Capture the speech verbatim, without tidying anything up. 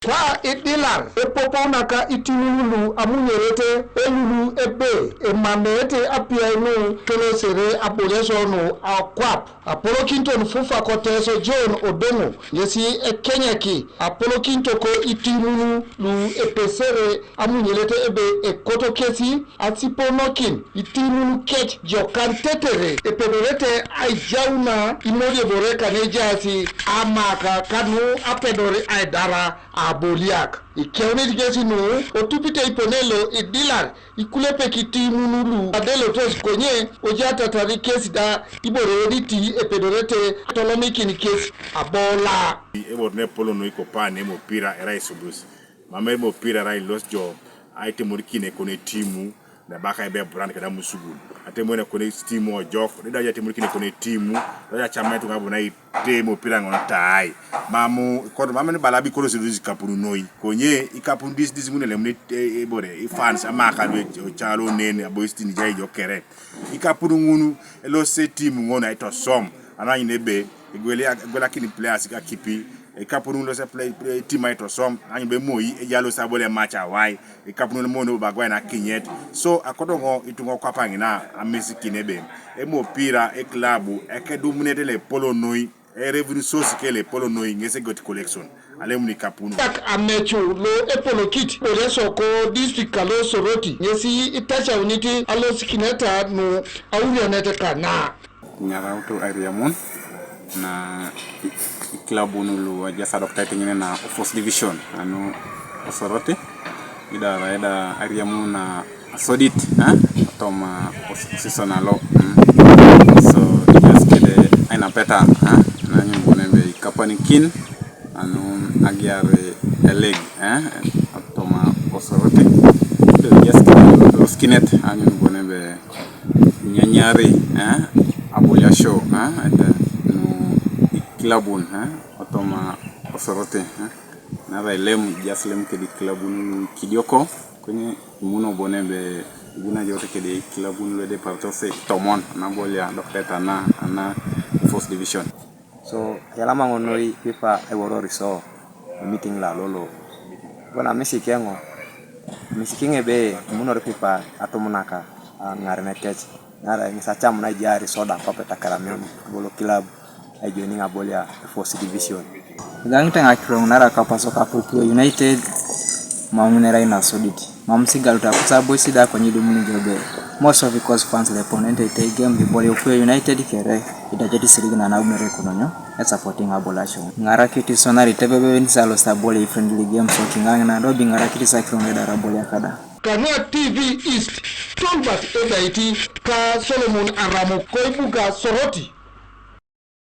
Ka idilar epopo naka itimunu lu amunyerete elulu ebe emameete apiai nu kelosere aboliasio nu akwap. Apolokiniton FUFA ko Teso John Odongo ŋesi ekenyaki apolokinitok itimunu lu epesere amunyerete ebe ekoto kesi asiponokin itimunu kec jokan tetere epedorete aijauna imodiobore kanejaas amaka kanu apedor aidara aboliak. Ikeunit kesi nu otupite iponelo idilar ikulepek itimunu lu adelotos konye ojatatari kesi da ibore editi epedorete atolomikin kesi abola. Ebor ne polo noi kopan emopira erai subus. Mama emopira erai los jo aitemorikin ekone timu na baka ebe brand kada musugul. Atemori ekone timu ojok, dida ja temorikin ekone timu, dida ja chama itu ngabu na ite emopira ngono tai. Mamu kodo mama ni balabi kodo sidu kapunu noi. Konye ikapunu dis dis ngune lemni ebore ifans amaka dwe chalo nene aboistini jai jokere. Ikapunu ngunu elose timu ngono aito som. Ananyi nebe igwele igwele akini players akipi. Ikapunu ngunu lose play, play team aito som. Anyi be moi ejalo sabole match awai. Ikapunu ngunu mono bagwai na kinyet. So akodo ngo itungo kwapangina amesi kinebe. Emopira eklabu ekedumnete le polo noi. E revenue source kele polo noi ngese got collection. Alemuni kapunu. Tak amecu lo epolokit boliasio ko district kalo Soroti ŋesi itacaunit alosikineta nu aurianete kana. Nyarautu airiamun na i- ikilabun lu ajas adokita itiŋine na first division anu Osoroti. Idara ida airiamun na asodit eh? Otoma os- osison alo mm. So idias kede ainapeta eh? Nanyun bon ebe ikapanikin anu agiar eleg eh? Otoma Osoroti. So idias kede losikinet anyun bon ebe nyanyari eh? Aboliasio eh? Ete nu ikilabun eh? Otoma Osoroti eh? Nara ilem idias lem kede ikilabun lu kidioko. Kwenye imuno bon ebe ibuna jote kede ikilabun lu edeparete ose tomon nabolia doketa na ana first division. So yalama ŋo noi pipa aiworor iso meeting lalo lo. Bona misiki eŋo misiki ŋebe imunor pipa atumunaka aŋarenekec. Nara ŋes acam naijaari soda kwap etakaramion abolo kilab aijoining abolia first division. Igaŋit ŋakiro ŋun nara kapaso kapupio United. Mam ŋun erai nasodit mam sigalut apusa aboisi da konye idumuni jo be most of because fans leponente itei game ibole opio United kere idajeti sirig nanabunere kunonyo esapoting abolasio ŋarakit isonari tebebebeni salos abole friendly games okiŋaŋ na dobi ŋarakit isakiro ŋedar abole akada. Kanua T V East, Tolbert Edaiti, ka Solomon Aramo, koibuga Soroti.